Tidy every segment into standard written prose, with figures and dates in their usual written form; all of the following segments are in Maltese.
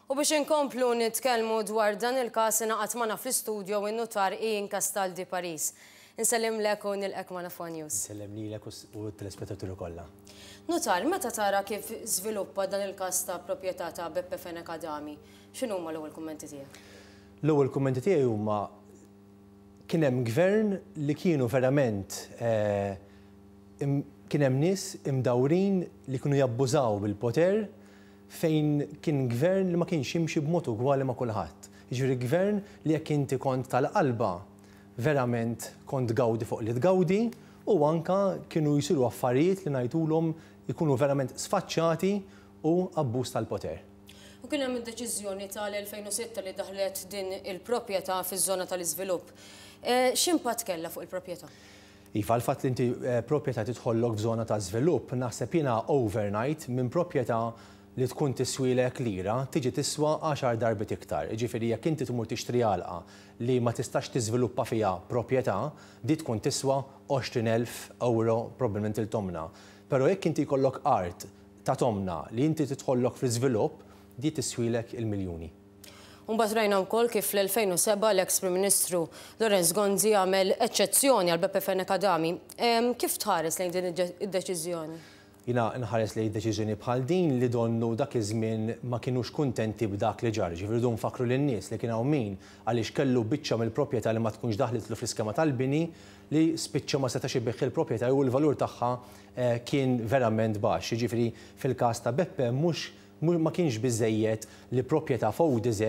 U biex inkomplu nitkellmu dwar dan il-każ ingħaqad magħna fl-istudio in-nutar Ian Castaldi Paris. Insellimlek u nilqgħek magħna f'One News. Insellem lilek u t-telespettaturi kollha. Nutar, meta tara kif żviluppa dan il-każ ta' proprjetà ta' Beppe Fenech Adami, x'inhuma l-ewwel kummenti tiegħek? L-ewwel kummenti tiegħi huma kien hemm gvern li kienu verament kien hemm nies imdawrin li kienu jabbużaw bil-poter fejn kien gvern li ma kienx jimxi b'mod ugwali ma' kulħadd. Jiġifieri gvern li jekk inti kont tal-qalba verament kont tgawdi fuq li tgawdi u anke kienu jsiru affarijiet li ngħidulhom ikunu verament sfaċċati u abbuż tal-poter. U kien hemm id-deċiżjoni tal-2006 li daħlet din il-proprjetà fiż-żona tal-iżvilupp. X'impatt kellha fuq il-proprjetà? Iva, l-fatt li inti proprjetà tidħollok f'żona ta' żvilupp, naħseb jiena overnight minn proprjetà li tkun tiswielek lira tiġi tiswa għaxar darbiet iktar. Jiġifieri jekk inti tmur tixtri għalqa li ma tistax tiżviluppa fiha proprjetà, di tkun tiswa 20,000 ewro probabbilment il-tomna. Però jekk inti jkollok art ta' tomna li inti tidħollok fl-iżvilupp, di tiswielek il-miljuni. U mbagħad rajna wkoll kif fl-2007 l-eks Prim Ministru Lawrence Gonzi għamel eċċezzjoni għal Beppe Fenech Adami. Kif tħares lejn din id-deċiżjoni? Jiena nħares lejn deċiżjoni bħal din li donnu dak iż-żmien ma kinux kuntenti b'dak li ġara. Jiġifieri rridu nfakkru lin-nies li kien hawn min għaliex kellu biċċa mill-proprjetà li ma tkunx daħlitlu fl-iskema tal-bini li spiċċa ma setax ibigħ il-proprjetà jew il-valur tagħha kien verament baxx. Jiġifieri fil-każ ta' Beppe mhux Ma kienx biżżejjed li proprjetà f'ODZ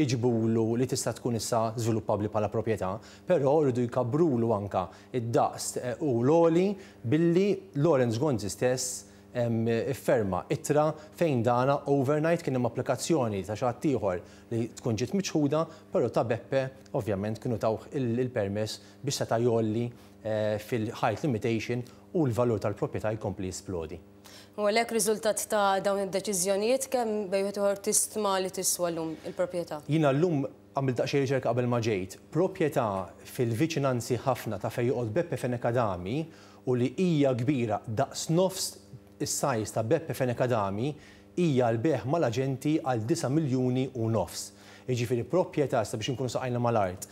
iġibulu li tista' tkun issa żviluppabbli bħala proprjetà, però riedu jkabbrulu anke d-daqs u l-għoli billi Lawrence Gonzi stess ifferma ittra fejn dana overnight kien hemm applikazzjoni ta' xi ħadd ieħor li tkun ġiet miċħuda, però ta' Beppe ovvjament kienu tawh il-permess biex seta' jgħolli fil-height limitation u l-valur tal-proprjetà jkompli jisplodi. U għalhekk riżultat ta' dawn id-deċiżjonijiet kemm bejn wieħed u ieħor tistma li tiswa llum il-proprjetà? Jiena llum għamilt daqsxejn riċerka qabel ma ġejt. Proprjetà fil-viċinanzi ħafna ta' fejn joqgħod Beppe Fenech Adami u li hija kbira daqs nofs is-size ta' Beppe Fenech Adami hija għall-bejgħ mal-aġenti għal disa' miljuni u nofs. Jiġifieri proprjetà, issa biex inkunu saqajna mal-art,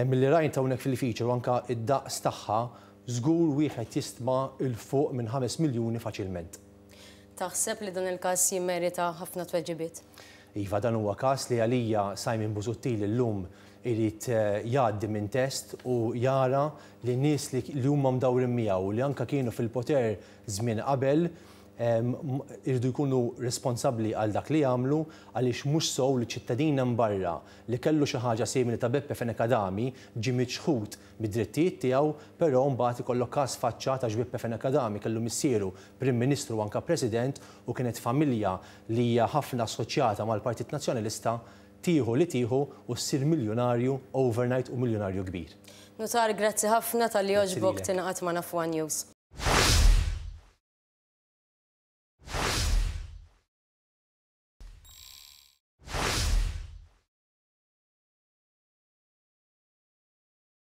milli rajt hawnhekk fil-feature u anke d-daqs tagħha, Żgur wieħed jistma 'l fuq minn 5 miljuni faċilment. Taħseb li dan il-każ jimmerita ħafna tweġibiet? Iva, dan huwa każ li għalija Simon Busuttil illum irid jgħaddi minn test u jara li nies li huma mdawrin miegħu u li anke kienu fil-poter żmien qabel iridu jkunu responsabbli għal dak li għamlu għaliex mhux sew li ċittadin hemm barra li kellu xi ħaġa simili ta' Beppe Fenech Adami ġie miċħud mid-drittijiet tiegħu, però mbagħad ikollok każ faċċat għax Beppe Fenech Adami kellu missieru Prim Ministru u anke President u kienet familja li hija ħafna assoċjata mal-Partit Nazzjonalista, tieħu li tieħu u ssir miljunarju overnight u miljunarju kbir. Nutar, grazzi ħafna talli għoġbok tingħaqad magħna f'ONE News.